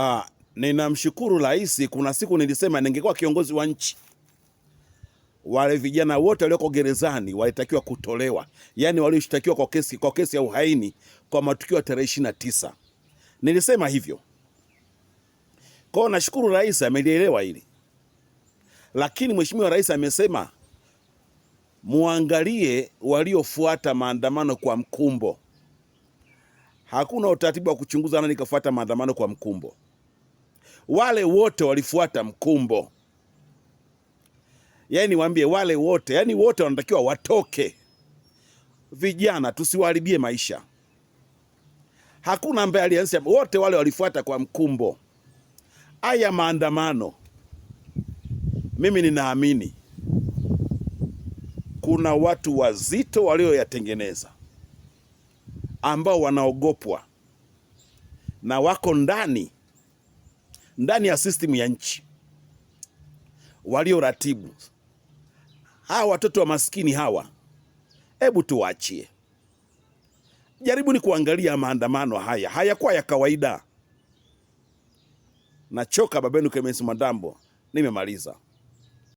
Ah, ninamshukuru rais. Kuna siku nilisema ningekuwa kiongozi wa nchi, wale vijana wote walioko gerezani walitakiwa kutolewa, yaani walioshtakiwa kwa kesi ya uhaini kwa matukio ya tarehe 29. Nilisema hivyo. Kwa hiyo nashukuru rais amelielewa hili, lakini mheshimiwa rais amesema muangalie waliofuata maandamano kwa mkumbo. Hakuna utaratibu wa kuchunguza nani kafuata maandamano kwa mkumbo. Wale wote walifuata mkumbo, yaani niwaambie wale wote, yaani wote wanatakiwa watoke. Vijana tusiwaharibie maisha. Hakuna ambaye alianzisha, wote wale walifuata kwa mkumbo. Haya maandamano, mimi ninaamini kuna watu wazito walioyatengeneza ambao wanaogopwa na wako ndani ndani ya system ya nchi walioratibu hawa watoto wa maskini hawa. Hebu tuwaachie. Jaribuni kuangalia maandamano haya, hayakuwa ya kawaida. Nachoka. Babenu Clemence Mwandambo, nimemaliza.